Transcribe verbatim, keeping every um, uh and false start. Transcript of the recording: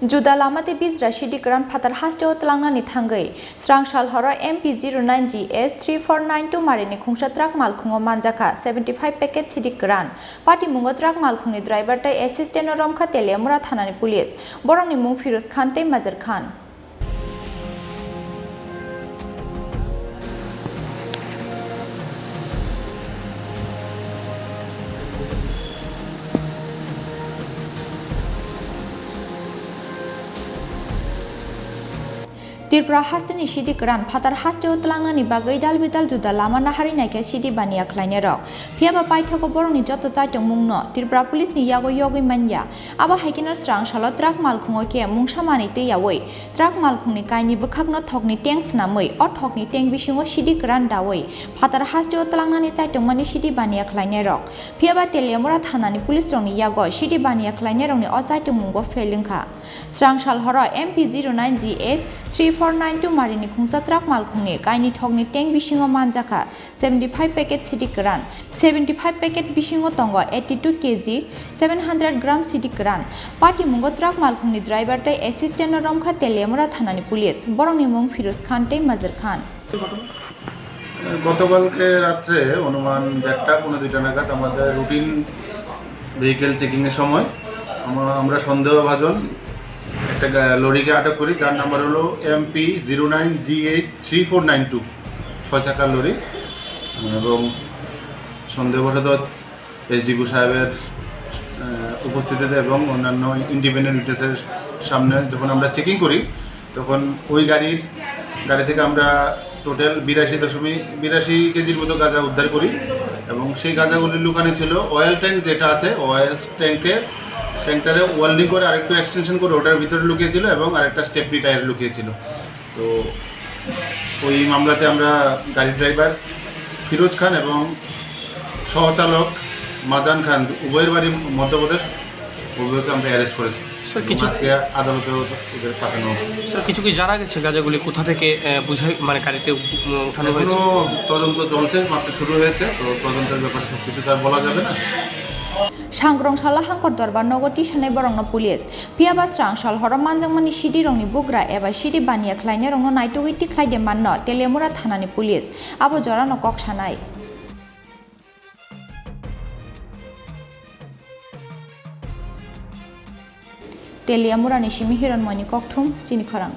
Juda lama tei bijra sidi kwran phatar hasteo twlangnani thangwi, srang sal horo M P zero nine G S three four nine two marini khungsa truck malkhungo manjakha seventy five packet sidi kwran. Patimungo truck malkhungni driver tei assistant-no romkha Teliamura thanani police. Borokni mung Firuz Khan tei Majir Khan. Tripura hasteni sidi kwran phatar hasteo twlangnani bagwi dalbidal juda lama nahari naikha sidi baniya khlainairok. Phiyaba paithago borokni joto chaitokmungno Tripura Police ni yago yogwi manya. Abo hai kheno srang salo truck malkhungo khe mungsa manwi twiyaui truck malkhungni kainwi bwkhakno thokni tank snamwi o thokni tank bisingo sidi kwran daui phatar hasteo twlangnani chaitokmani sidi baniya khlainairok. Phiyaba Teliamura thanani police rokni yago sidi baniya khlainairokni o chaitokmungo fail wngkha. Srang sal horo M P zero nine G S three four nine two marini khungsa truck malkhungni kainwi thokni tank bisingo manjakha seventy five packet sidi kwran, seventy five packet bisingo tongo eighty two K G seven hundred gram sidi kwran. Patimungo truck malkhungni driver tei assistant-no romkha Teliamura thanani police. Borokni mung Firuz Khan tei Majir Khan. গতকালকে রাত্রে অনুমান দেড়টা পৌনে দুইটা নাগাদ আমাদের routine vehicle চেকিংয়ের সময় আমা-, আমরা সন্দেহভাজন একটা গা-, লরিকে আটক করি, যার নাম্বার হলো M P zero nine G H three four nine two, ছয় চাকার লরি। এবং সন্দেহবশত এসডিপিও সাহেবের, আহ, উপস্থিতিতে এবং অন্যান্য ইন্ডিপেন্ডেন্ট উইটনেসের সামনে যখন আমরা চেকিং করি, তখন ওই গাড়ির, গাড়ি থেকে আমরা টোটাল বিরাশি দশমিক বিরাশি কেজির মতো গাঁজা উদ্ধার করি। এবং সেই গাঁজাগুলি লুকানো ছিল অয়েল ট্যাঙ্ক যেটা আছে, অয়েল ট্যাঙ্কে, ট্যাঙ্কটারে ওয়েল্ডিং করে আরেকটু এক্সটেনশন করে ওটার ভিতরে লুকিয়েছিল এবং আরেকটা স্টেপনি টায়ার লুকিয়েছিল। তো ওই মামলাতে আমরা গাড়ির ড্রাইভার ফিরোজ খান এবং সহচালক মাজান খান, উভয়ের বাড়ি মধ্যপ্রদেশ, উভয়কে আমরা অ্যারেস্ট করেছি। স্যার, এবং কিছু আজকে আদালতেও ওদের পাঠানো হবে। স্যার, কিছু কি জানা গেছে গাঁজাগুলি কোথা থেকে, আহ, বুঝাই, মানে, গাড়িতে উ-, উঠানো হয়েছে? এখনো তদন্ত চলছে, মাত্র শুরু হয়েছে, তো তদন্তের ব্যাপারে সব কিছু তো আর বলা যাবে না। Sangrong sala hangkor dorbar nogo tisanai borokno police. Phiyaba srang sal horo manjakmani sidirokni bugra eba sidi baniya khlainairokno naitugwi tikhlai de manno Teliamura thanani police. Abo jorano kok sanai. Teliamurani simi Hironmoyni kokthum chini khorang.